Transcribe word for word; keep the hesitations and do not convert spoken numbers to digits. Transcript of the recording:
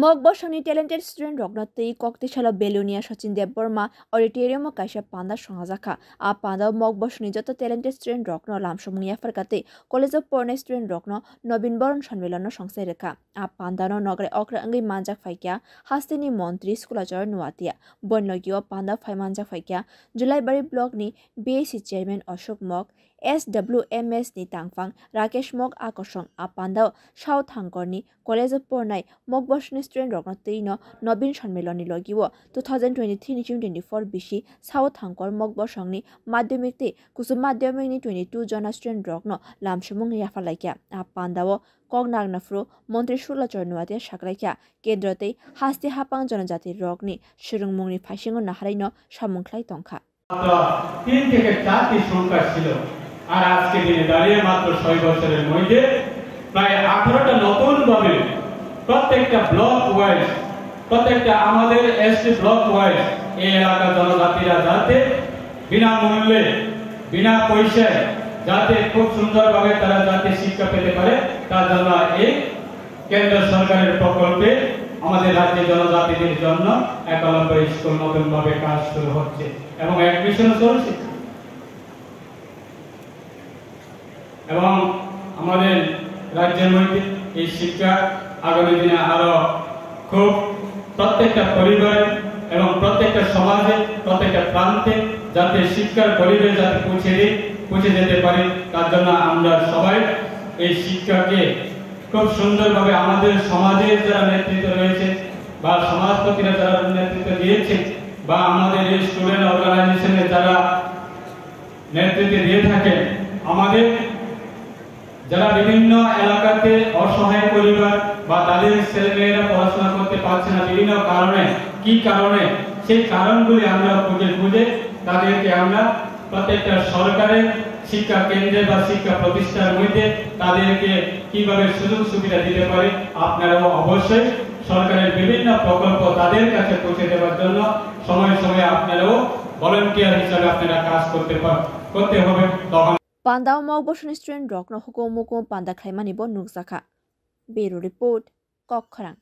Mok bosongni talented student rokno twi kok tisalo Belonia Sachin Debbarma auditorium o kaisa panda songajak kha. A panda o Mok bosongni joto talented student rokno lamsomung yaphar kha tei college o pornai student rokno Nobin Boron Sonmilon no songsai rwkha. A panda no nogre okra wngwi manjak phaikha hasteni montri Skulachar Nuatia. Boni logi o panda phai manjak phaikha Julaibari block ni B A C chairman Ashok Mok, S W M S ni tangphang Rakesh Mok a kosong. A panda o South Hangkor ni college o pornai Mok bosongni student rokno twi no Nobin Sonmilon ni logi o two thousand twenty-three ni June twenty-four bisi South Hangkor Mok bosongni madhyamik tei kuchuk madhyamik ni twenty-two jona student rokno lamsomung yaphar laikha. A panda o kok nangna phuru montri Skulachar Nuatia saklaikha, kendro tei haste hapang jonojati rokni swrwngmungni phaisingo naharwi no samung khlai tongkha. মাত্র তিন থেকে চারটি সংখ্যা ছিল, আর আজকে দিনে দাঁড়িয়ে মাত্র ছয় বছরের মধ্যে প্রায় আঠারোটা নতুনভাবে প্রত্যেকটা ব্লক ওয়াইজ, প্রত্যেকটা আমাদের এসটি ব্লক ওয়াইজ এই এলাকার জনজাতিরা যাতে বিনামূল্যে, বিনা পয়সায় যাতে খুব সুন্দরভাবে তারা যাতে শিক্ষা পেতে পারে, তার জন্য এই কেন্দ্র সরকারের প্রকল্পে আমাদের রাজ্যে জনজাতিদের জন্য একালব্য স্কুল নতুনভাবে কাজ শুরু হচ্ছে এবং অ্যাডমিশন চলছে। এবং আমাদের রাজ্যের মধ্যে এই শিক্ষা আগামী দিনে আরো খুব প্রত্যেকটা পরিবারে এবং প্রত্যেকটা সমাজে, প্রত্যেকটা প্রান্তে যাতে শিক্ষার পরিবেশ যাতে পৌঁছে দিই, পৌঁছে যেতে পারে, তার জন্য আমরা সবাই এই শিক্ষাকে খুব সুন্দরভাবে আমাদের সমাজের যারা নেতৃত্ব রয়েছে বা সমাজপতিরা যারা নেতৃত্ব দিয়েছে বা আমাদের এই স্টুডেন্ট অর্গানাইজেশনে যারা নেতৃত্ব দিয়ে থাকেন, আমাদের যারা বিভিন্ন এলাকাতে অসহায় পরিবার বা তাদের ছেলেমেয়েরা পড়াশোনা করতে পারছে না বিভিন্ন কারণে, কি কারণে, সেই কারণগুলি আমরা খুঁজে খুঁজে তাদেরকে আমরা প্রত্যেকটা সরকারের শিক্ষা কেন্দ্রে বা শিক্ষা প্রতিষ্ঠার মধ্যে তাদেরকে কিভাবে সুযোগ সুবিধা দিতে পারি, আপনারাও অবশ্যই সরকারের বিভিন্ন প্রকল্প তাদের কাছে পৌঁছে দেওয়ার জন্য সময় সময় আপনারাও ভলান্টিয়ার হিসাবে আপনারা কাজ করতে পার-, করতে হবে। তখন Panda o Mok bosongni student rokno hukumu hukumu panda khlaimani bo nukjakha. Bureau report, Kokkhorang.